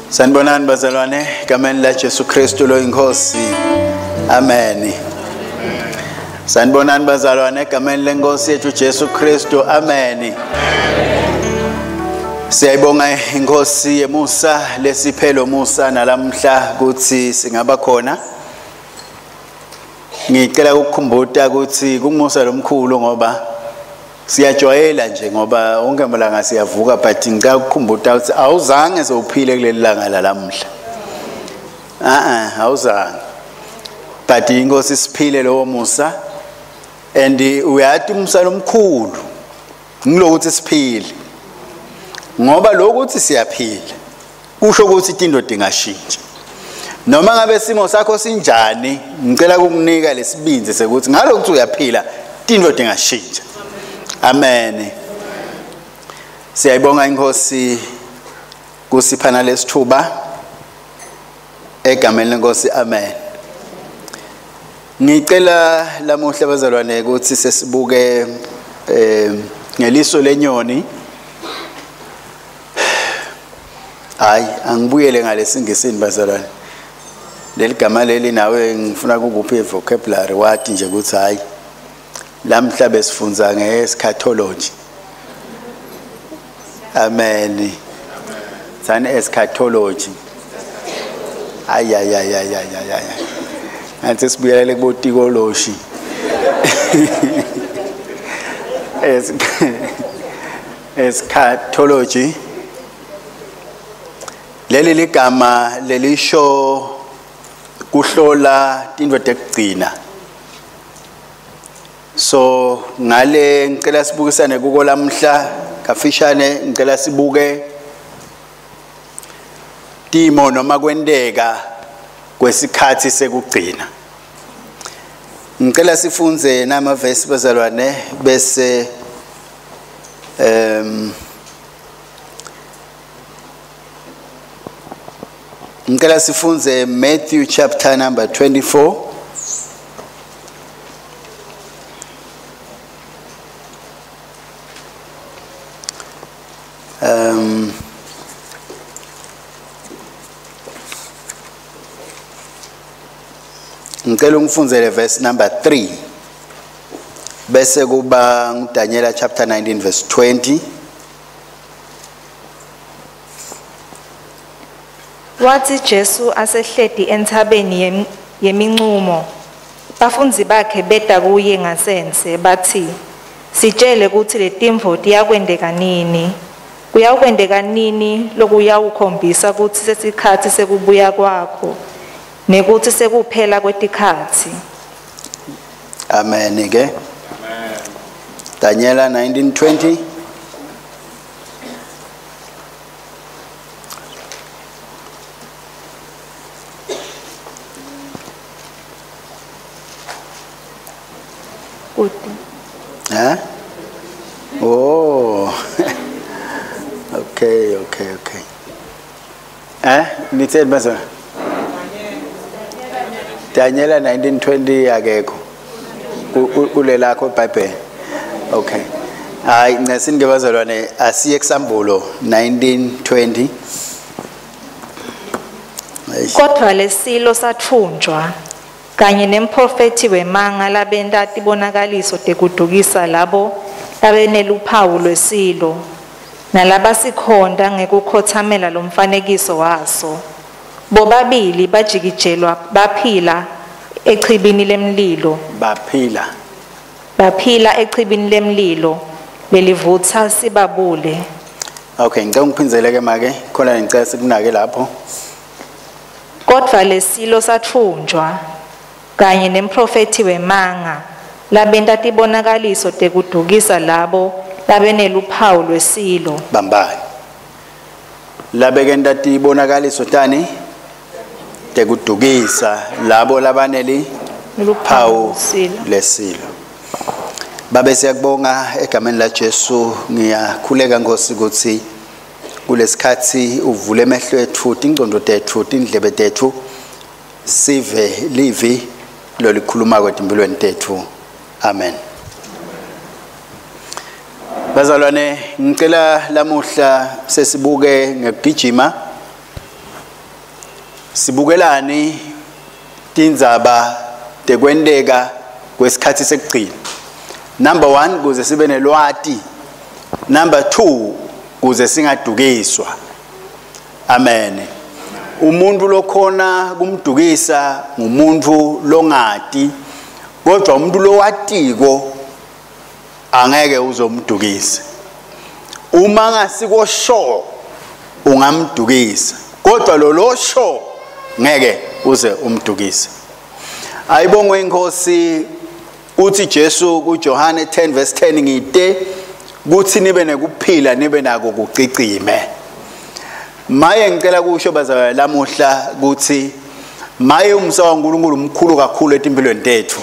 Sanibonani bazalwane, egameni la Jesu Kristu lo inkosi. Amen. Sanibonani bazalwane, egameni lenkosi yethu Jesu Kristu. Amen. Siyayibonga inkosi yemusa lesiphelo musa nalamhla kuthi singaba khona. Ngicela ukukhumbuta ukuthi kumusa lomkhulu ngoba siyajwayela nje ngoba wonke amalanga siyavuka, but ngicela ukukhumbuta ukuthi awuzange sewuphile kuleli langa lalamhla. Awuzange. But inkosi siphile lowo musa, and uyati umusa lomkhulu ngilokuthi siphile. Ngoba lokuthi siyaphila kusho ukuthi into ingashintsha. Noma ngabe simo sakho sinjani, ngicela ukukunika lesibindzi sekuthi ngalokuthi uyaphila into ingashintsha. Amen. Siyayibonga inkosi kusiphana lesithuba egameni lenkosi. Amen. Ngicela lamuhla bazalwane ukuthi sesibuke ngeliso lenyoni. Hayi, angibuyele ngalesingisini bazalwane. Leli gama leli nawe ngifuna ukukupha vocabulary wathi nje ukuthi hayi lamhla besifunza ngeeschatology. Amen. Tsani eschatology. Ay ay ay ay ay ay ay. Ngathi sibuyele kubotikoloshi. Eschatology. Leli ligama lelisho kuhlola tintfo tekugcina. So ngale ngicela sibukisane kuko lamhla kafishane, ngicela sibuke timo noma kwenteka kwesikhathi sekugcina. Ngicela sifunze namavesi bazalwane bese ngicela sifunze Matthew chapter number 24. Ngicela ungifundzele verse number 3 bese kuba nguDaniel chapter 19 verse 20. Wathi Jesu asehleti entsabeni yeminqumo, bafundzi bakhe beta kuye ngasense bathi, sitshele ukuthi letimvo tiyakwenteka nini, kuyawukwenteka nini lokuyawukhombisa ukuthi sesikhathi sekubuya kwakho nekuthi sekuphela kwetikhathi. Amen ke. Daniela 19:20. Huh? Oh. Okay. Nitheni basa? Daniela 19:20 akekho. Kulelakho iBhayibheli. Okay. Hayi ncesini ke bazalwane asiye kusambulo 19:20. Kodwa lesilo sathunjwa kanye nemprofeti wemanga labenta tibonakaliso tekudukisa labo labeneluphawu lwesilo nalabasikhonda ngekukhothamela lomfanekiso waso. Bobabili bajikijelwa baphila echibini lemlilo. Baphila echibini lemlilo lelivutsa sibabule. Okay, ngicela ngiphindzele ke make khona ngicela sikunake lapho. Kodwa lesilo sathunjwa kanye nemprofeti wemanga labenta tibonakaliso tekudukisa labo labeneluphawu lwesilo. Bambani. Labekenta tibonakaliso tani tekudukisa labo labaneli luphawu lesilo. Babe siyakubonga egameni la Jesu, ngiyakhuleka Nkosi ukuthi kulesikhathi uvule emehlo ethu, tingcondo tethu, tindlebe tethu, sive livi lolikhuluma kwetimpilweni tethu. Amen. Bazalwane, ngicela lamuhla sesibuke ngekugijima Sibukelani tindzaba tekwenteka kwesikhathi sekugcina. Number 1, kuze sibe nelwati. Number 2, kuze singadukiswa. Amen. Umuntu lokhona kumdukisa ngumuntu longati, kodwa umuntu lowatiko angeke uzomdukisa. Uma ngasiko sure ungamdukisa, kodwa lo lo sure ngeke uze umdukise. Ayibongwe inkosi. Uthi Jesu kuJohane 10 verse 10, ngite kuthi nibe nekuphila nibe nako kucicime. Maye ngicela kusho bazalwane lamuhla kuthi maye umsa waNkulunkulu umkhulu kakhulu etimpilweni tethu,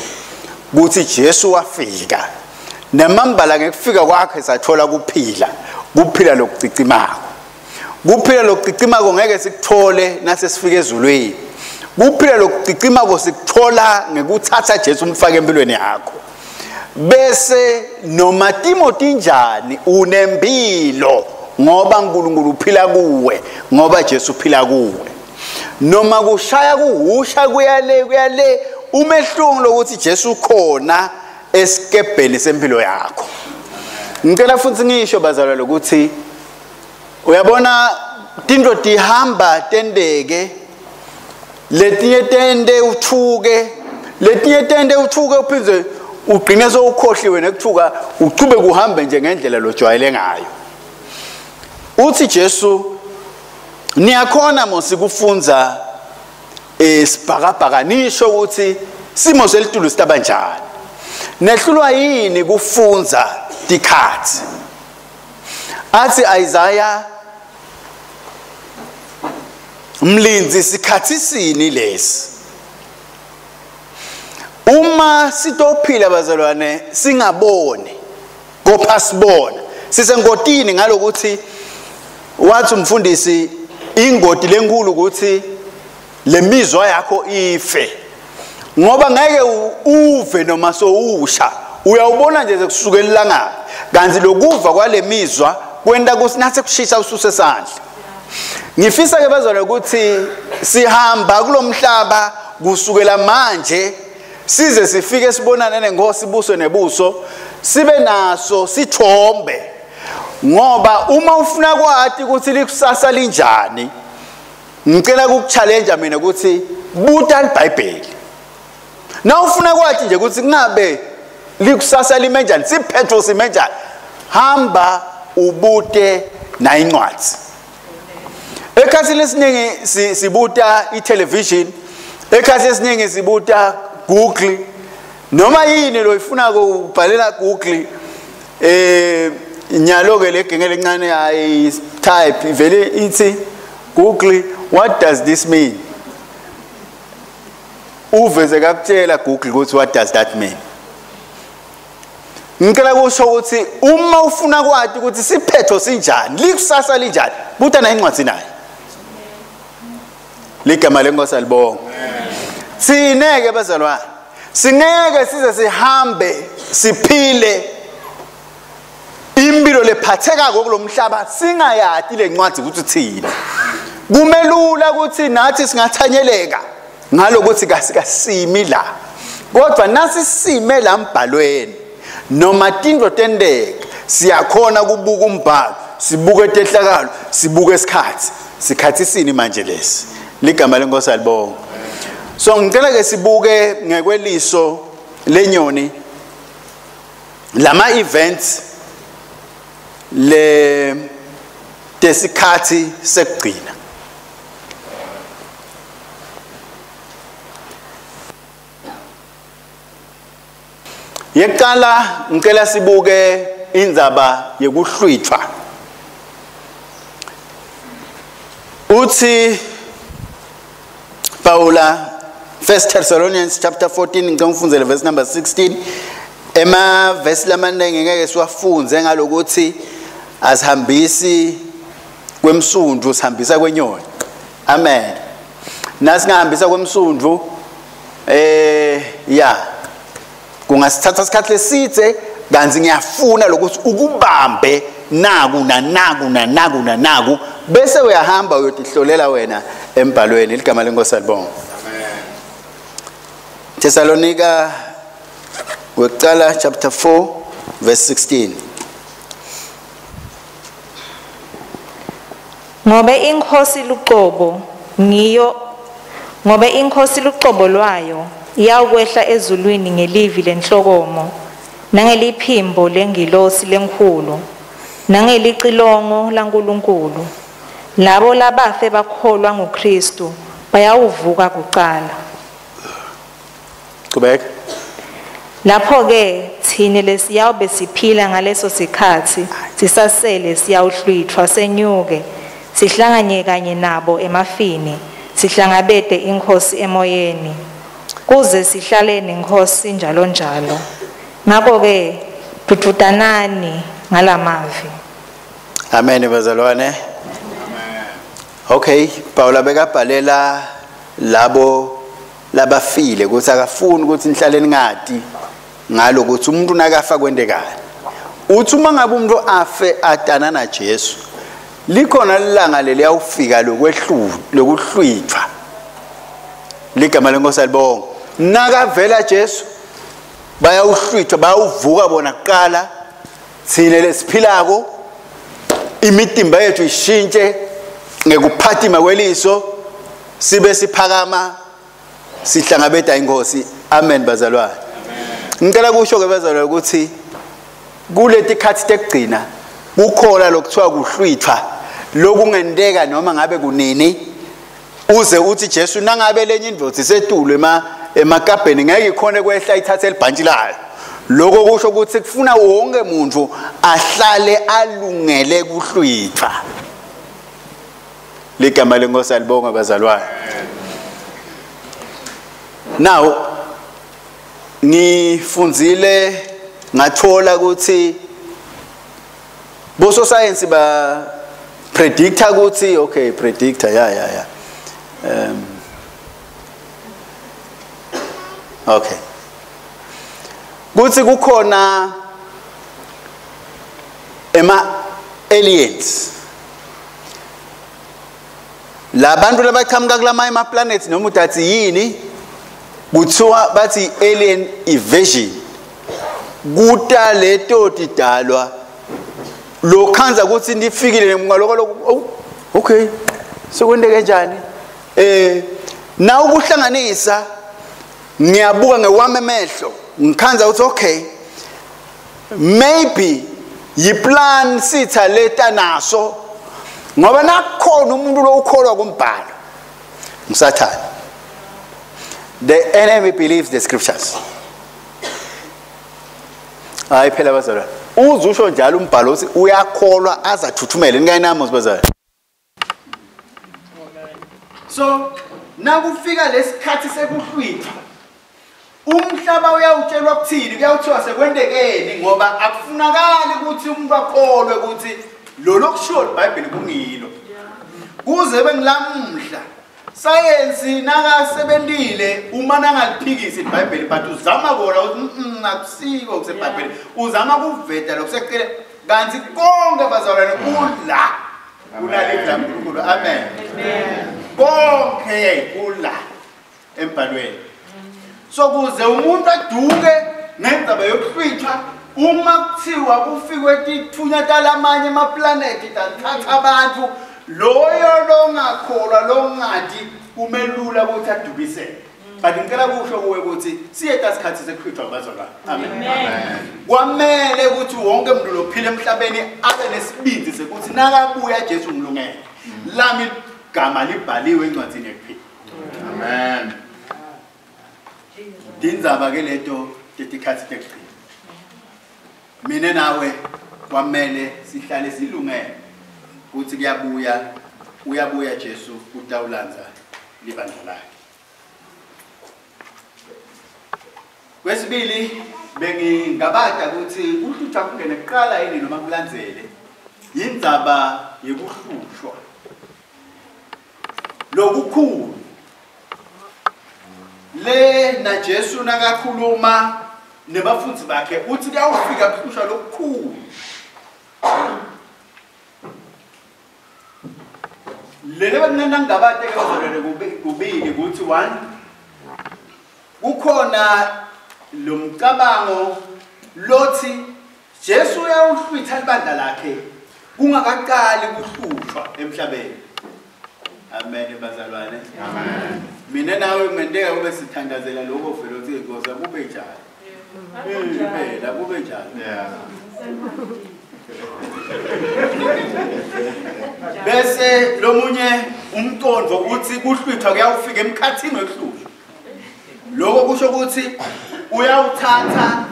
kuthi Jesu wafika nemambala ngekufika kwakhe sathola kuphila, kuphila lokucicimako. Kuphila lokucicimako ngeke sikuthole nase sifike ezulwini. Kuphila lokucicimako sikuthola ngekuthatha Jesu umfake empilweni yakho. Bese noma timo tinjani unempilo ngoba uNkulunkulu uphila kuwe, ngoba Jesu uphila kuwe. Noma kushaya kuhusha kuyale kuyale, umehluko lokuthi Jesu ukhona esikebheni sempilo yakho. Ngicela futhi ngisho bazalwane ukuthi uyabona tinto tihamba tendeke, letinye tende uthuke, letinye tende uthuke uphindze ugcine sowukhohliwe nekuthuka, uchube kuhambe nje ngendlela lojwayele ngayo. Uthi Jesu niyakhona mosi kufunza isibhakabhaka, nisho ukuthi simo selitulu sitabanjani. Nehlulwa yini kufunza tikhathi? Athi Isaiah, mlindzi sikhathi sini lesi? Uma sitophila bazalwane singaboni kopha sibona, sisengotini ngalokuthi wathi umfundisi ingoti lenkulu ukuthi lemizwa yakho ife, ngoba ngeke uve noma sowusha, uyawubona nje sekusukela ilanga. Kanti lokuva kwalemizwa kwenta kusinathe kushisa ususe sandla. Ngifisa ke bazalwane ukuthi sihamba kulomhlaba kusukela manje size sifike sibonane nenkosi buso nebuso, sibe naso sithombe. Ngoba uma ufuna kwati ukuthi likusasa linjani, ngicela ukukuchallenge mina ukuthi buta iBhayibheli. Na ufuna kwati nje ukuthi kungabe likusasa limenjani, siphetho simenjani, hamba ubute na incwadi. Ekhathini esiningi sibuta itelevision, ekhathini esiningi sibuta Google, noma yini lo ifuna ukubhalela Google. Nyalo ke legenge lencane ayi type ivele ithi Google, what does this mean? Uveze kakutshela Google ukuthi what does that mean. Ngicela kusho ukuthi uma ufuna kwati ukuthi siphetho sinjani, likusasa linjani, buta na incwadi nayo. Ligama lenkosi alibonga. Sineke bazalwane, singeke size sihambe siphile impilo lephathekako kulomhlaba singayati lencwadi ukuthi thina. Kumelula ukuthi nathi singathanyeleka ngalokuthi kasikasimi la, kodwa nasi sime la mbhalweni noma tinto tendeka siyakhona kubuka umbhalo, sibuke tehlakalo, sibuke isikhathi. Sikhathi sini manje lesi? Ligama lenkosi alibonga. So ngicela ke sibuke ngekweliso lenyoni lama events le tesikhathi sekugcina. Yekuqala ngicela sibuke indzaba yekuhlwithwa. Uthi Paula 1 Thessalonians chapter 14, ngicela ngifundzele verse number 16. Ema verse lamaningi ngeke siwafunze ngalokuthi asihambisi kwemsundvu, sihambisa kwenyoni. Amen. Nasingahambisa kwemsundvu ya kungasithatha isikhathi lesithe, kanti ngiyafuna lokuthi ukubambe naku nanaku nanaku nanaku Bese uyahamba uyotihlolela wena embhalweni. Ligama leNkosi alibonga. Thessalonika wekucala chapter 4 verse 16. Ngobe iNkhosi lucobo ngiyo ngobe iNkhosi lucobo lwayo iyawukwehla ezulwini ngelivi lenhlokomo nangeliphimbo lengilosi lenkhulu nangelicilongo laNkulunkulu. Labo labafe bakholwa nguKristu bayawuvuka kucala. Qhubeka. Lapho-ke thine lesiyawube siphila ngaleso sikhatsi sisasele siyawuhlwitfwa senyuke sihlanganye kanye nabo emafini sihlangabete iNkhosi emoyeni kuze sihlale neNkhosi njalo njalo. Ngakho-ke dvudvutanani ngalamavi. Amen bazalwane. Okay, Paul bekabhalela labo labafile ukuthi akafuni ukuthi nihlale ningati ngalokuthi umuntu nakafa kwentekani. Uthi uma ngabe umuntu afe atana na Jesu, likhona ilanga leliyawufika lokuhlwithwa. Ligama leNkosi alibonga. Nakavela Jesu bayawuhlwithwa, bayawuvuka bona kuqala. Thina lesiphilako imitimba yethu ishintshe ngekuphatima kweliso, sibe siphakama sihlangabeta iNkosi. Amen bazalwane. Ngicela kusho ke bazalwane ukuthi kuleti khathi tekugcina kukhona lokuthiwa kuhlwithwa lokungenteka noma ngabe kunini, uze uthi Jesu nangabe lenye indvodza isetulu emakabheni ngeke ikhone kwehla ithathe libhantshi layo. Lokho kusho ukuthi kufuna wonke umuntu ahlale alungele kuhlwithwa. Ligama leNkosi alibonga bazalwane. Now ngifundzile ngathola ukuthi bososayensi ba predictor ukuthi okay predictor yeah okay kuthi kukhona ema aliens labantu labaqhamuka kulamanye ama planets noma udathi yini, kuthiwa bathi alien invasion kuta leto tidalwa lokhanza ukuthi nifikile ngaloko. Oh, okay, sekwenteke kanjani? Na ukuhlanganisa ngiyabuka ngewami emehlo ngikhanza ukuthi okay maybe yiplan sitha leta naso, ngoba nakhona umuntu lokholwa kumbhalo nguSathane. The enemy believes the scriptures. Hayi phela bazalwane, uzusho njalo umbhalo uthi uyakholwa azathuthumele. Ningayinami bazalwane. So nakufika lesikhathi sekuhlwitha umhlaba uyawutshelwa kuthini, kuyawuthiwa sekwentekeni, ngoba akufunakali ukuthi umuntu akholwe ukuthi lo lokushiwo iBhayibheli kungilo. Kuze bengilamhla sayensi nakasebentile uma nangaliphikisi iBhayibheli, but uzama kona ukuthi akusiko kuseBhayibheli, uzama kuveta lokusecele, kanti konke bazalwane kula kunaleli laNkulunkulu. Amen. Konke kula embhalweni. So kuze umuntu aduke ngendaba yokuhlwithwa, uma kuthiwa kufikwe tithunya talamanye amaplanethi tathatha abantu, loyo longakholwa longadi kumelula ukuthi adubiseke. But ngicela kusho kuwe ukuthi siyeta isikhathi sekuhlwithwa bazalwane. Amen. Kwamele ukuthi wonke umuntu lophila emhlabeni abe nesibindi sekuthi nakabuya Jesu ngilungele. Lami igama libhaliwe encwadini yokuphila. Amen. Tindzaba ke leto tetikhathi tekugcina. Mina nawe kwamele sihlale silungele ukuthi kuyabuya, uyabuya Jesu utawulanza libandla lakhe. Kwesibili bengingabada ukuthi kuhlutshwa kungene kuqala yini noma kulandzele indzaba yekuhlushwa lokukhulu le na Jesu nakakhuluma nebafundi bakhe uthi kuyawufika kuhlushwa lokukhulu. Lele bakunanangabate ke bazalwane kubili ukuthi one kukhona lo mcabango lothi Jesu uyawuhlwitha libandla lakhe kungakaqali kuhlushwa emhlabeni. Amen bazalwane. Amen. Mina nawe kungenteka kube sithandazela lokho vele uthi Nkosi akube njalo. Impela kube njalo. Yeah. Bese lomunye umqondo uthi kuhlwithwa kuyawufika emkhathini wekuhlushwa. Lokho kusho ukuthi uyawuthatha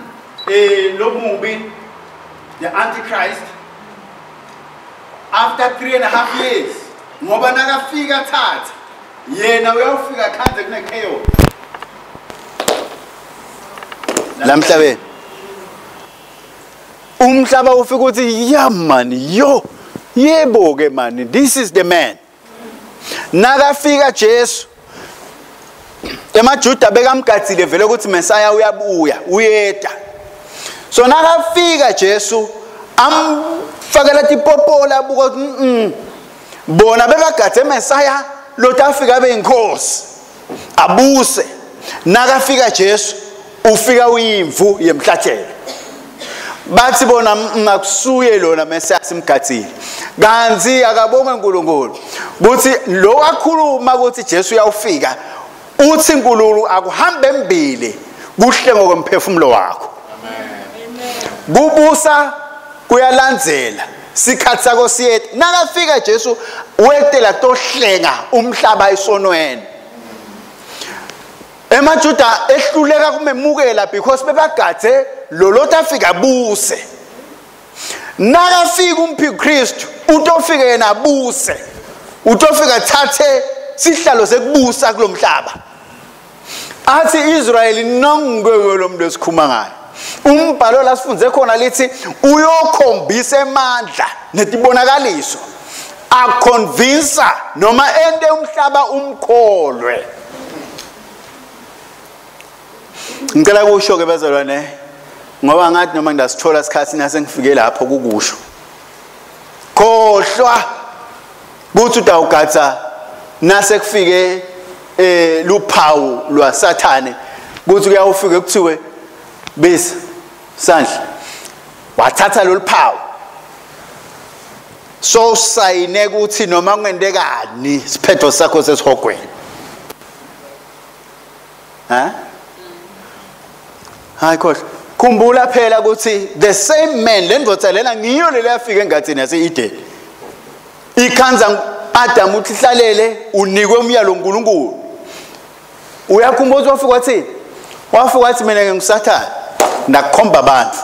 lomubi the Antichrist after 3.5 years ngoba nakafika thatha yena uyawufika khanze kune chaos lamhlabeni. Umhlaba ufika uthi ya man yo yebo ke man this is the man. Nakafika Jesu emaJuda bekamgadzile vele ukuthi Messiah uyabuya uyeda. So nakafika Jesu amfakela tipopola buka bona bebagadze Messiah lothi afika abe inkosi abuse. Nakafika Jesu ufika uyimvu yemhlatshelo. Bathi bona ngakusuye lona Messiah simgadzile. Kanti akabonge uNkulunkulu kuthi lo akhuluma ukuthi Jesu uyawufika uthi uNkulunkulu akuhambe embili kuhle ngokomphefumulo wakho. Amen. Kubusa kuyalandzela sikhathi sakho siyethu. Nakafika Jesu wetela tohlenga umhlaba esonweni. EmaJuda ehluleka kumemukela because bebagadze lolota afika buse. Nakafika umphikristu utofika yena abuse. Utofika thathe sihlalo sekubusa kulomhlaba. Athi Israyeli nongeke lo muntu esikhuma ngayo. Umbhalo la sifunze khona lithi uyokhombisa emandla netibonakaliso aconvince noma ende umhlaba umkholwe. Ngicela kusho ke bazalwane ngoba ngathi noma ngidasithola isikhathi nase ngifike lapho kukusho. Khohlwa kuthi utawugatha nase kufike luphawu lwaSathane kuthi kuyawufika kuthiwe bese sandla wathatha lolu phawu so sayine ukuthi noma kungentekani siphetho sakho sesihogweni. Ha? Hayi khohlwa. Khumbula phela ukuthi the same man lendvodza lena ngiyo le yafika engathini yase-Eden. Ikhanza Adam uthi hlalele unikwe umyalo uNkulunkulu. Uyakhumbuza wafika wathi wafika wathi mina nginguSathane ndakukhomba abantu.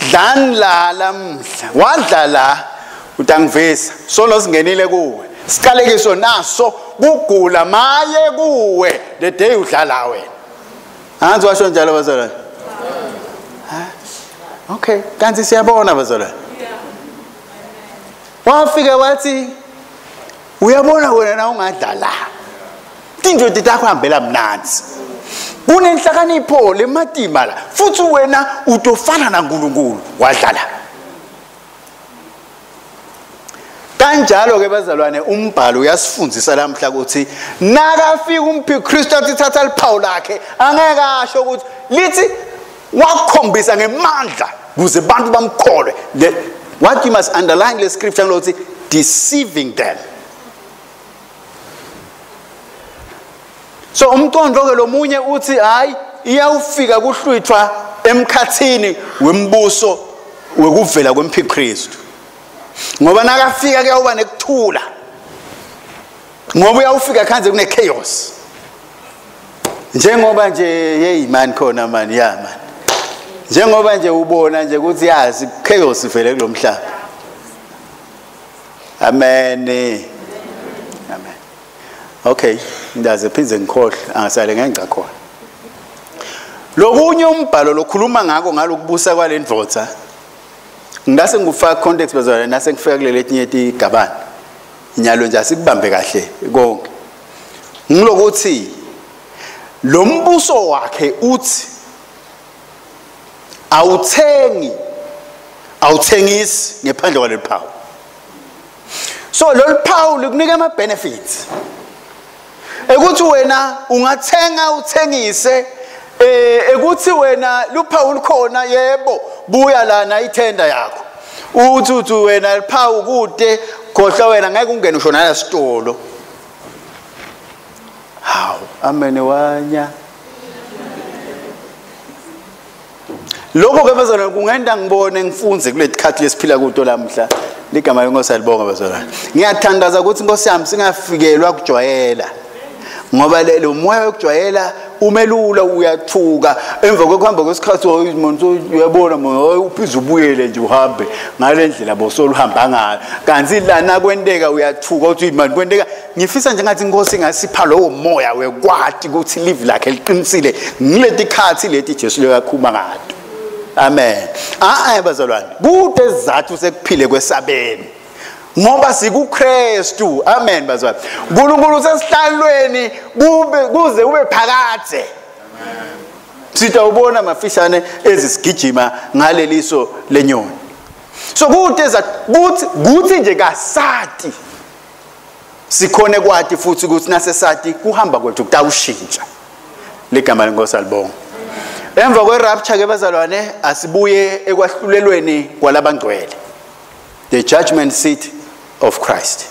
Dlani la lamhla wadla la utangivisa solo singenile kuwe. Siqalekiso naso kugula maye kuwe the day udlala wena. Angazi washo njalo bazalwane. Okay, kanti siyabona bazalwane. Wafika wathi uyabona wena na ungadlala. Tinto titakuhambela mnanzi. Kunenhlakanipho lematima la futhi wena utofana naNkulunkulu wadlala. Kanjalo ke bazalwane umbhalo uyasifundisa lamhla ukuthi nakafika umphikristu athi thatha liphawu lakhe angeke asho ukuthi lithi wakhombisa ngemandla kuze bantu bamkholwe. What you must underline the scripture ngokuthi deceiving them. So umqondo ke lomunye uthi hayi iyawufika kuhlwithwa emkhathini wembuso wekuvela kwemphikristu. Ngoba nakafika kuyawuba nekuthula. Ngoba uyawufika khanze kune chaos. Njengoba nje hey man khona man ya man. Njengoba nje ubona nje ukuthi yazi chaos vele kulomhlaba. Amen. Amen. Okay, ndaze phindze ngikhohle angasale ngengca khona. Lokunye umbhalo lokhuluma ngako ngalokubusa kwalendvodza. Ngase ngifaka context bazalwane nase ngifika kulele etinye tigabana. Inyalo nje asikubambe kahle konke. Ngilokuthi lo mbuso wakhe uthi awuthengi awuthengisi ngephandle kwaleli phawu. So lolu phawu likunika ama benefits ekuthi wena ungathenga uthengise, ekuthi wena luphawu lukhona, yebo buya lana ithenda yakho, uthi wena luphawu kude, khohlwa wena ngeke ungene ushona la sitolo. Hawu, amene wanya. Lokho ke bazalwane kungenda ngibone ngifunze kuletikhathi lesiphila kuto lamhla. Ligama lenkosi alibonga bazalwane. Ngiyathandaza ukuthi inkosi yami singafikelwa kujwayela, ngoba lo moya wokujwayela umelula, uyathuka emva kokuhamba kwesikhathi uyabona uphize ubuyele nje uhambe ngale ndlela bosoluhamba ngayo, kanti lana kwenteka uyathuka uthi manje kwenteka. Ngifisa nje ngathi inkosi ingasipha lowo moya wekwati ukuthi live lakhe liqinisile ngiletikhathi leti Jesu lekakhuluma ngato. Amen. Bazalwane, kude isizathu sekuphile kwesabeni, ngoba sikuKristu. Amen bazalwane. uNkulunkulu usesihlalweni kube kuze ube phakadze. Amen. Sitawubona mafishane ezisigijima ngaleliso lenyoni. So kude kuthi nje kasati sikhone kwati futhi ukuthi nasesati kuhamba kwethu kutawushintsha. Ligama lenkosi alibonga. Emva kwe-rapture ke bazalwane asibuye ekwahlulelweni kwalabangcwele, the judgment seat of Christ.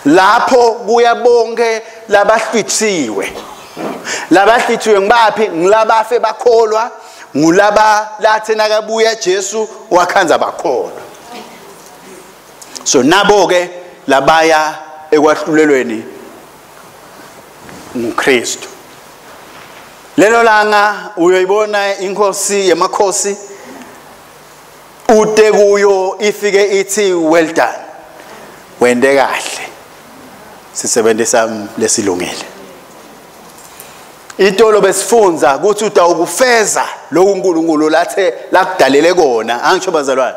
Lapho kuya bonke labahlwithiwe. Labahlwithiwe ngibaphi? Ngilabafe bakholwa, ngulaba lathe nakabuya Jesu wakhanza bakholwa. So nabo ke labaya ekwahlulelweni nguKristu. Lelo langa uyoyibona inkosi yamakhosi ute kuyo ifike ithi well done, wende kahle, sisebenzi sami lesilungile. Itolo besifunza ukuthi utawukufeza lokhu uNkulunkulu lathe lakudalele kona. Angisho bazalwane?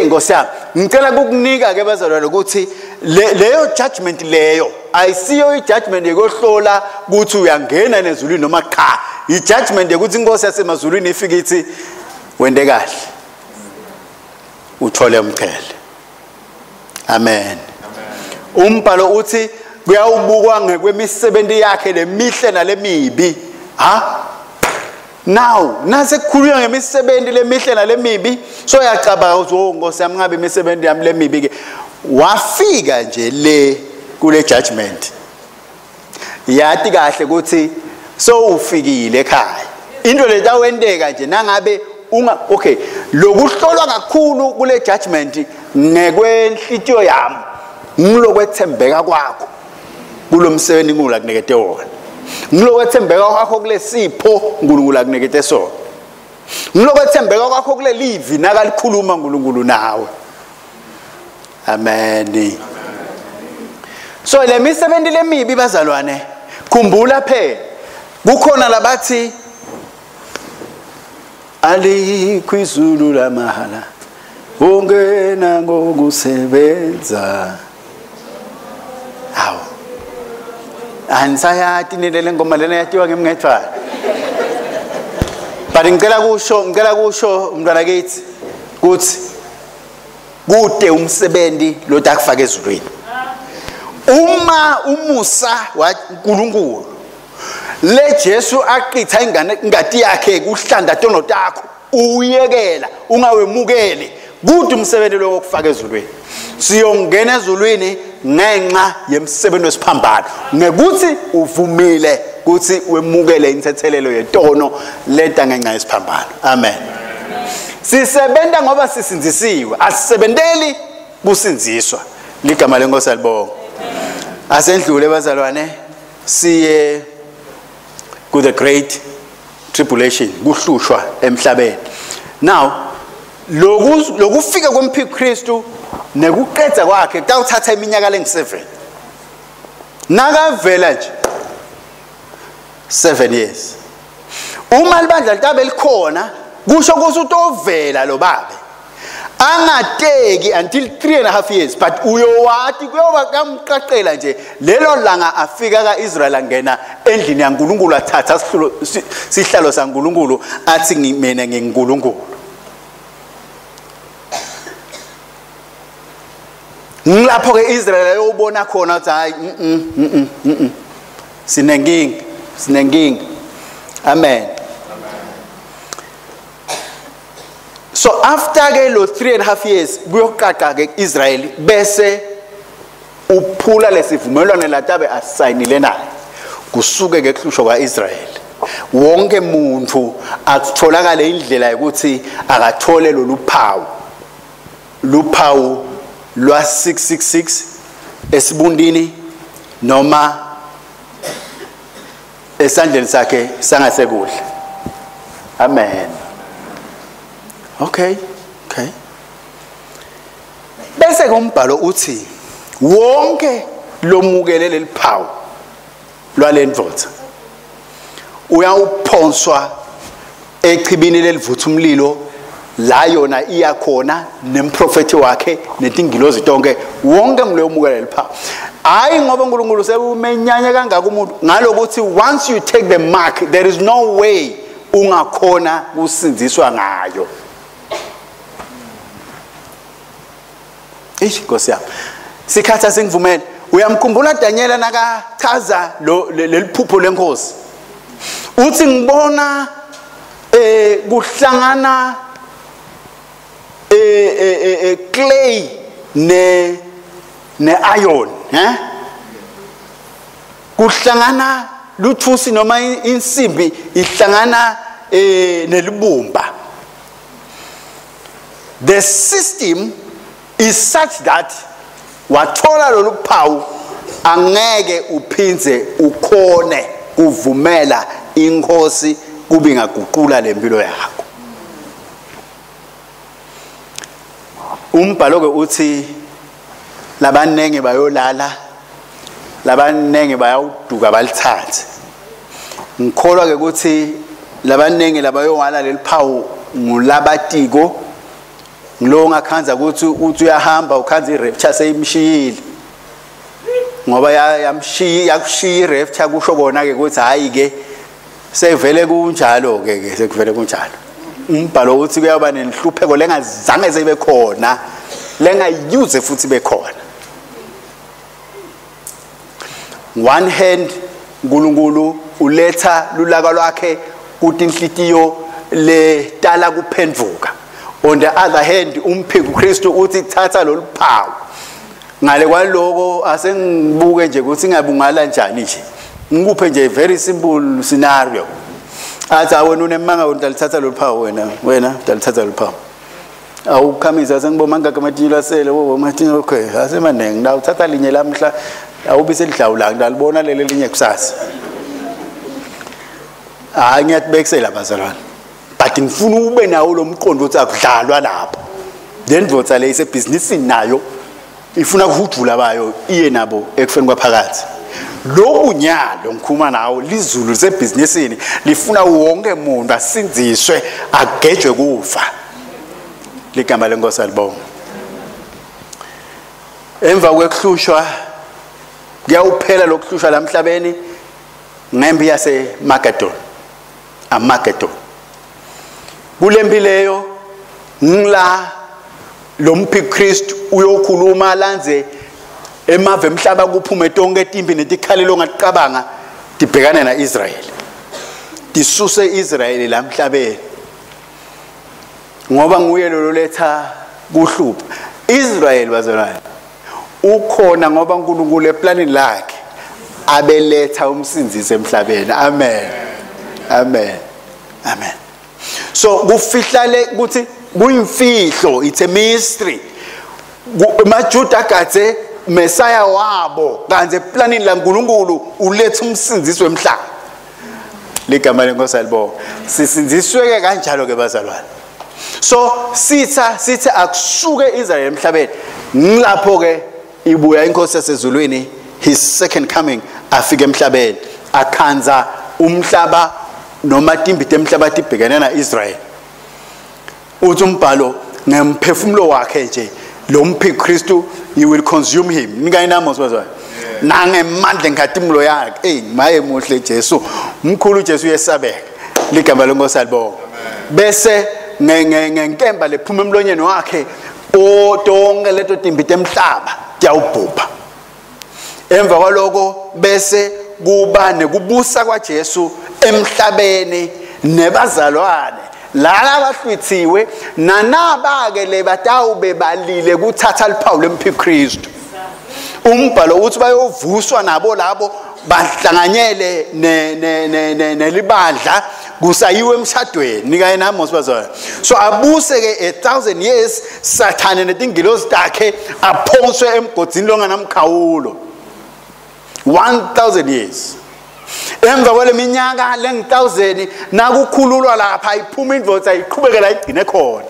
Inkosi yami, ngicela ukukunika ke bazalwane ukuthi leyo judgment leyo ayisiyo i-judgment yokuhlola ukuthi uyangena nezulwini noma cha. I-judgment yokuthi inkosi yasemazulwini ifike ithi wende kahle, uthole umqhele. Amen. Umbhalo uthi kuyawubukwa ngekwemisebenzi yakhe lemihle nalemibi. Ha? Now, nase kukhulunywa ngemisebenzi lemihle nalemibi, so uyacabanga ukuthi oh Nkosi yami ngabe imisebenzi yami lemibi ke. Wafika nje le kule judgment. Yathi kahle ukuthi so ufikile ekhaya. Into letawenteka nje nangabe unga okay, lokuhlolwa kakhulu kule judgment ngekwenhlitiyo yami ngilokwethembeka kwakho kulomsebenzi uNkulunkulu akunikete wona, ngilokwethembeka kwakho kulesipho uNkulunkulu akunikete sona, ngilokwethembeka kwakho kulelivi nakalikhuluma uNkulunkulu nawe. Amen. So le misebenzi lemibi bazalwane, khumbula phela kukhona labathi alikho izulu lamahala ungena ngokusebenza. Hawu, anisayati nilele ngoma lena yatiwa ngemngethwana. But ngicela kusho umntwana kithi kuthi kude umsebenzi lo takufaka ezulwini. Uma umusa waNkulunkulu le Jesu aqitha ingane ingati yakhe kuhlanda tono takho uyekela ungawemukeli, kude umsebenzi lo wokufaka ezulwini. Siyongena ezulwini ngenxa yemsebenzi wesiphambano, ngekuthi uvumile ukuthi wemukele inthethelelo yetono leta ngenxa yesiphambano. Amen. Sisebenza ngoba sisinzisiwe, asisebenteli kusinziswa. Ligama lenkosi alibonga. Asendlule bazalwane siye ku the great tribulation, kuhlushwa emhlabeni. Now lokufika komphikristu nekuqedza kwakhe kutawuthatha iminyaka lengu-7. Nakavela nje 7 years. Uma libandla litabe likhona kusho ukuthi utovela lo babe angateki until 3.5 years, but uyowati kuyoba kamqaqela nje lelo langa afika kaIsrael angena endlini yaNkulunkulu athatha sihlalo saNkulunkulu athi mina nginguNkulunkulu. Ngilapho ke Israel ayobona khona ukuthi hayi sinenkinga, sinenkinga. Amen. So after ke lo 3.5 years kuyoqaqa ke Israel bese uphula lesivumelwano latabe asayinile naye. Kusuke ke kuhlushwa kwaIsrael. Wonke umuntu akutholakala indlela yokuthi akathole lolu phawu. Luphawu lwa 666 esibundini noma esandleni sakhe sangasekudla. Amen. Okay, okay. Bese umbhalo uthi wonke lomukele leliphawu lwalendvodza uyawuphonswa echibini lelivutha umlilo la yona iyakhona nemprofeti wakhe netingilozi tonke wonke ngiloyo mukela leliphawu. Hayi ngoba uNkulunkulu sekumenyanya kangaka umuntu ngalokuthi once you take the mark there is no way ungakhona kusindziswa ngayo. Eish Nkosi yami. Sikhathi asingivumele. Uyamkhumbula Daniel nakachaza lo leliphupho lenkosi. Uthi ngibona kuhlangana clay ne iron, Kuhlangana luthusi noma insimbi ihlangana nelibumba. The system is such that wathola lolu phawu angeke uphinze ukhone kuvumela inkosi kube ingaguqula lempilo yakho. Umbhalo ke uthi labanenge bayolala, labanenge bayawuduka balithathe. Ngikholwa ke ukuthi labanenge labayowala leliphawu ngulabatiko ngilo ngakhanza ukuthi uthi uyahamba ukhanza irapture seyimshiyile. Ngoba yamshiya yakushiya irapture kusho kona ke ukuthi hayi ke sevele kunjalo ke sekuvele kunjalo. Umbhalo uthi kuyaba nenhlupheko lengazange sebe khona lengayuze futhi bekhona. One hand uNkulunkulu uletha lulaka lwakhe kutinhlitiyo letala kuphenduka. On the other hand umphiko uKristu uthi thatha lolu phawu. Ngale kwaloko asengibuke nje ukuthi ngabungala njani nje. Ngikuphe nje very simple scenario. Athi awena unemanga utalithatha lolu phawu wena utalithatha lolu phawu. Awukhamisa sengiboma ngaka amatinyo asele wo amatinyo okay asemanengi la uthatha linye lamhla awubise lidlawula ngidalibona leli linye kusasa. Hayi ngiyatibekisela bazalwane. But ngifuna ube nawo lo mqondo ukuthi akudlalwa lapho. Le ndvodza le isebhizinisini nayo ifuna kuhudvula bayo iye nabo ekufeni kwaphakathi. Lobu nyalo ngikhuluma nawo lizulu lisebhizinisini lifuna wonke umuntu asindziswe agejwe kufa. Ligama lenkosi alibonga. Emva kwekuhlushwa kuyawuphela lokuhlushwa lamhlabeni ngempi yase Magedon. Amagedon. Kulempi leyo ngila lo mphikristu uyokhuluma lanze emave emhlaba kuphume tonke timpi netikhalelo ongacabanga tibhekane naIsrael. Tisuse Israel lamhlabeni. Ngoba nguye lo letha kuhlupha. Israel bazalwane ukhona ngoba uNkulunkulu eplanini lakhe abeletha umsindzisi emhlabeni. Amen. Amen. Amen. So kufihlale ukuthi kuyimfihlo, it's a mystery. EmaJuda agadze Messiah wabo kanti eplanini laNkulunkulu uletha umsindzisi wemhlaba. Ligama lenkosi alibonga. Sisindziswe ke kanjalo ke bazalwane. So sitha sithi akusuke Israel emhlabeni. Ngilapho ke ibuya inkosi yasezulwini, his second coming afike emhlabeni akhanza umhlaba noma timbi temhlaba tibhekene naIsrael. Uthi umbhalo ngemphefumulo wakhe nje lo mphikristu you will consume him. Nikayinamo sibazwana. Nangemandla enkhatimulo yakhe. Hey maye muhle Jesu. Mkhulu Jesu uyesabeka. Ligama lenkosi alibonga. Bese ngenkemba lephuma emlonyeni wakhe tonke leto timbi temhlaba tiyawubhubha. Emva kwaloko bese kuba nekubusa kwaJesu emhlabeni nebazalwane lala bahlwithiwe nanaba-ke le batawube balile kuthatha liphawu lemphiKristu. Umbhalo uthi bayovuswa nabo labo bahlanganyele nelibandla kusayiwe emshadweni nikaye nami bazalwane. So abuse ke 1000 years Sathane netingilozi takhe aphonswe emgodini longanamkhawulo 1000 years. Emva kwale minyaka lengu-1000 nakukhululwa lapha iphuma indvodza iqhubekela igcine khona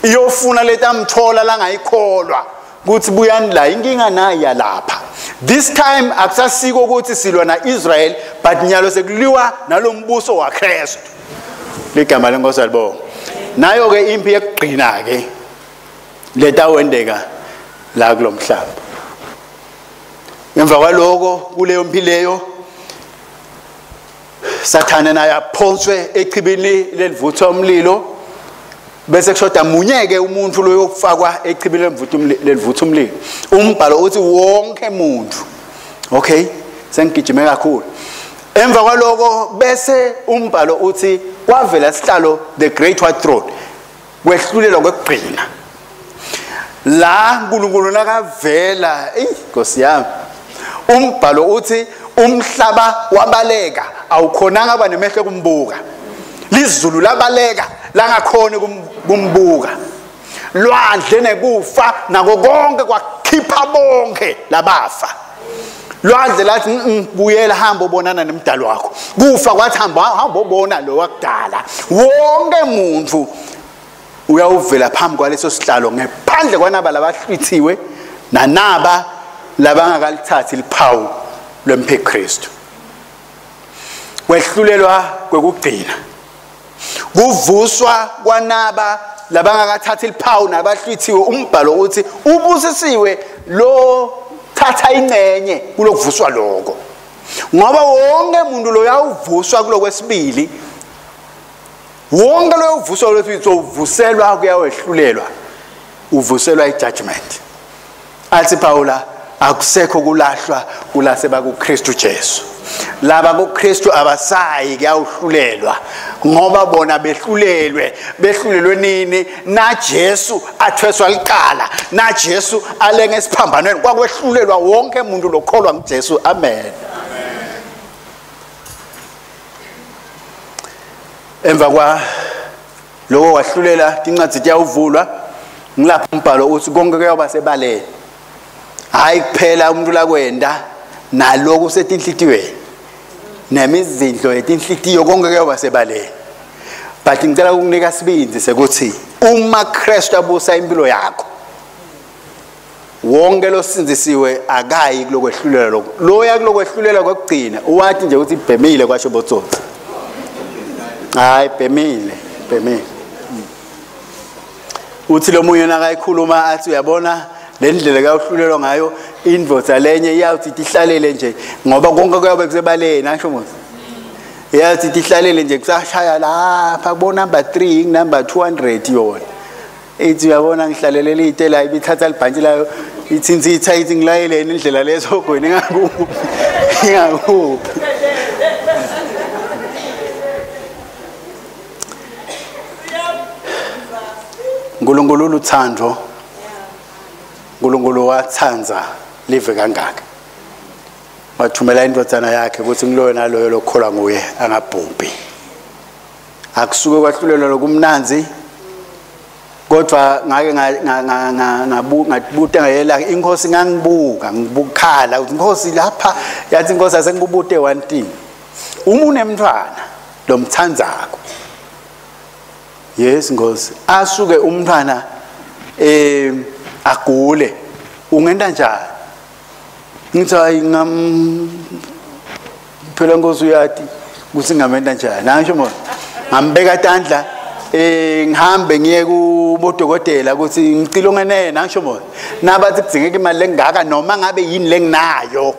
iyofuna letamthola langayikholwa kuthi buyani la inkinga nayi lapha. This time akusasiko ukuthi silwa na-Israel but nyalo sekuliwa nalombuso waKristu. Ligama lenkosi alibonga. Nayo ke impi yekugcina ke letawendeka la kulomhlaba. Emva kwaloko kuleyo mpi leyo Sathane naye aphonswe echibini lelivutha umlilo bese kushoda munyeke umuntu loyofakwa echibini lelivutha umlilo. Umbhalo uthi wonke umuntu. Okay, sengigijime kakhulu. Emva kwaloko bese umbhalo uthi kwavela sihlalo the great white throne kwehlulelwa kwekugcina. La uNkulunkulu nakavela, Nkosi yami. Umbhalo uthi umhlaba wabaleka awukhonanga aba nemehlo kumbuka. Lizulu labaleka langakhona kumbuka. Lwandle nekufa nako konke kwakhipha bonke labafa. Lwandle lathi buyela hamba ubonana nemdalo wakho. Kufa kwathi hamba ubona lo wakudala. Wonke umuntu uyawuvela phambi kwaleso sihlalo ngephandle kwanaba labahlwithiwe nanaba labangakalithathi liphawu lwemphiKristu. Kwehlulelwa kwekugcina kuvuswa kwanaba labangakathathi liphawu nabahlwithiwe. Umbhalo uthi ubusisiwe lo thatha ingcenye kulokuvuswa lokho, ngoba wonke umuntu lo yawuvuswa kulokwesibili. Wonke lo uvuswa kulesibili uvuselwa kuyawehlulelwa, uvuselwa ijudgment. Athi Paula akusekho kulahlwa kulase bakuKristu Jesu. Laba kuKristu abasayi kuyawuhlulelwa ngoba bona behlulelwe. Behlulelwe nini? Na Jesu athweswa liqala, na Jesu alenge esiphambanweni, kwakwehlulelwa wonke umuntu lokholwa nguJesu. Amen. Emva kwa lokho kwahlulela tincwadi tiyawuvulwa. Ngilapha umbhalo uthi konke kuyoba sebaleni. Hayi kuphela umuntu lakwenda naloku setinhlitiyweni nemizindlo yetinhlitiyo konke kuyoba sebaleni. But ngicela ukunika sibindi sekuthi uma Kristu abusa impilo yakho wonke losinzisiwe akayi kulokwehlulela lokho. Loya kulokwehlulela kwekugcina uwathi nje ukuthi ibhemile kwasho botsotsi. Hayi bhemile, bhemile. Uthi lo munye nakayikhuluma athi uyabona le ndlela kuyawuhlulelwa ngayo indvodza lenye iyawuthi tihlalele nje ngoba konke kuyabe kusebaleni asho mos. Iyathi tihlalele nje kusashaya lapha kubo number 3 number 200 yona. Ithi uyabona ngihlalelele itela ibithatha libhantshi layo ithinthi ithayithi ngilayeleni indlela lesogweni ingakuphi ingakuphi. uNkulunkulu luthando. uNkulunkulu wathanza live kangaka wathumela indodana yakhe ukuthi ngiloyo naloyo lokholwa nguye angabhubhi. Akusuke kwahlulelwa lokumnanzi kodwa ngake ngabuta ngayela inkosi ngangibuka ngibukhala ukuthi inkosi lapha yathi inkosi asengikubute one thing. Uma unemntwana lomthandzako, yes Nkosi, asuke umntwana agule ungenta njani? Ngithi hayi ngam phela Nkosi uyati ukuthi ngamenta njani. Nangisho mona ngambeka tandla ngihambe ngiye kubodokotela ukuthi ngicilongenene. Nangisho mona nabathi kudzingeka imali lengaka noma ngabe yini lenginayo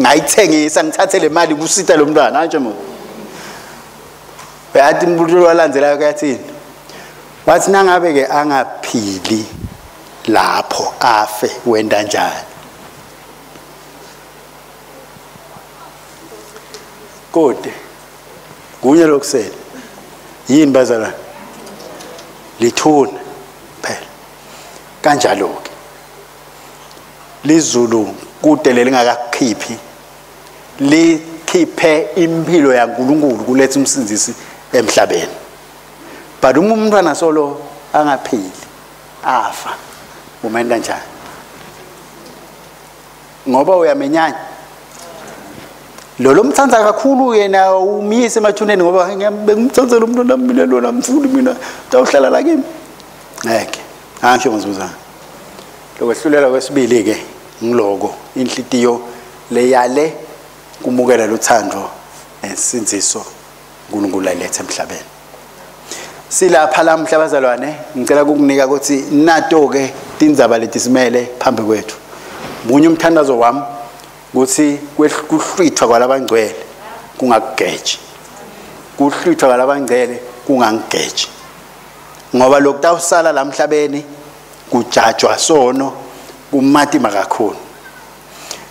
ngayithengisa ngithathe le mali kusita lo mntwana. Nangisho mona uyathi umuntu walandzelayo kuyathini? Wathi nangabe ke angaphili Lapho afe wenda njani? Kode kunye lokusele yini bazalwane? Lithuna phela. Kanjalo ke lizulu kude lelingakakhiphi likhiphe impilo yaNkulunkulu kuletha umsindisi emhlabeni. But uma umntwana solo angaphili afa, umenda njani? Ngoba uyamenyanya lo lomthanza kakhulu yena, umyise emathuneni ngoba bengimthanzela umntwana mina lona mfuni mina utawuhlala la kimi. Ngeke angisho ngizuzana. Lokwehlulela kwesibili ke ngiloko inhlitiyo leyale kumukela luthando nensindziso uNkulunkulu ayilethe emhlabeni. Silapha lamhla bazalwane, ngicela ukukunika ukuthi nato ke tindzaba letisimele phambi kwethu. Munye umthandazo wami ukuthi kuhlwithwa kwalabangcwele kungakugeji, kuhlwithwa kwalabangcwele kungangigeji, ngoba lokutawusala lamhlabeni kujajwa sono kumatima kakhulu.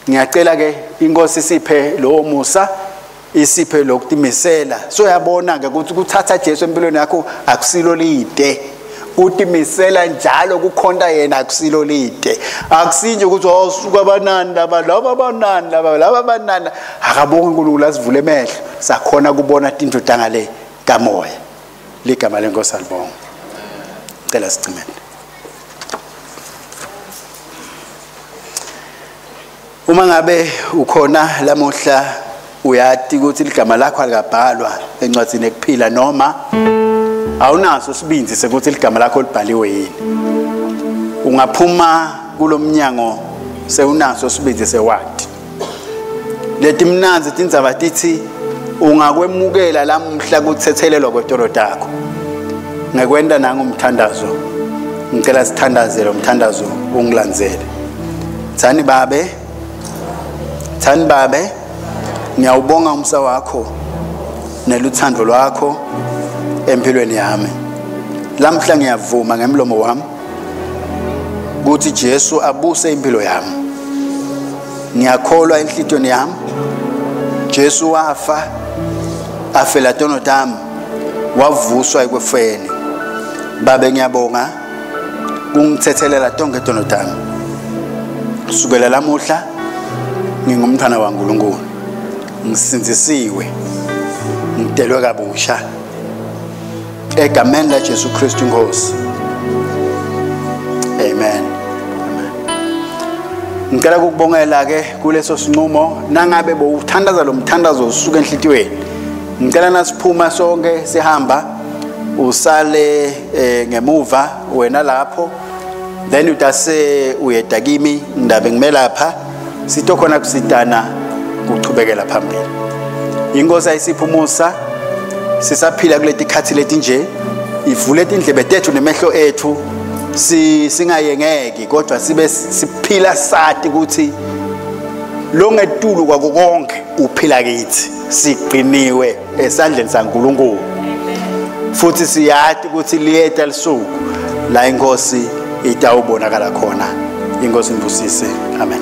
Ngiyacela ke inkosi isiphe lowo musa, isiphe lokutimisela. So uyabona ke ukuthi kuthatha Jesu empilweni yakho akusilo lide, utimisela njalo kukhonta yena akusilo lide. Akusinje ukuthi awusuka abanani laba laba abanani laba laba abanani. Akabonge uNkulunkulu asivule emehlo sakhona kubona tinto tangale kamoya. Ligama lenkosi alibonge. Cela sicimele. Uma ngabe ukhona lamuhla uyati ukuthi ligama lakho alikabhalwa encwadzini ekuphila, noma awunaso sibindzi sekuthi ligama lakho libhaliwe yini, ungaphuma kulomnyango sewunaso sibindzi sewati. Letimnandzi tindzaba tithi ungakwemukela lamuhla kuthethelelwa kwetolo takho ngekwenta nangumthandazo. Ngicela sithandaze lo mthandazo ungilandzele. Thani babe, thani babe, ngiyawubonga umsa wakho neluthando lwakho empilweni yami. Lamhla ngiyavuma ngemlomo wami ukuthi Jesu abuse impilo yami. Ngiyakholwa enhlitiyweni yami Jesu wafa afela tono tami, wavuswa ekwefeni. Babe ngiyabonga kungithethelela tonke tono tami. Kusukela lamuhla ngingumntwana waNkulunkulu, ngisindzisiwe, ngidelwe kabusha egameni la Jesu Kristu inkosi. Amen. Ngicela ukukubongela ke kuleso sinqumo. Nangabe bowuthandaza lo mthandazo usuka enhlitiyweni, ngicela nasiphuma sonke sihamba usale ngemuva wena lapho, then utase uyeda kimi ngidabe ngimelapha sitokhona kusitana kuchubekela phambili. Inkosi ayisiphe umusa sisaphila kuleti khathi letinje, ivule tindlebe tethu nemehlo ethu, singayengeki kodwa sibe siphila sati ukuthi longetulu kwako konke uphila kithi, siqiniwe esandleni saNkulunkulu, futhi siyati ukuthi liyeta lisuku la inkosi itawubonakala khona. Inkosi nibusise. Amen.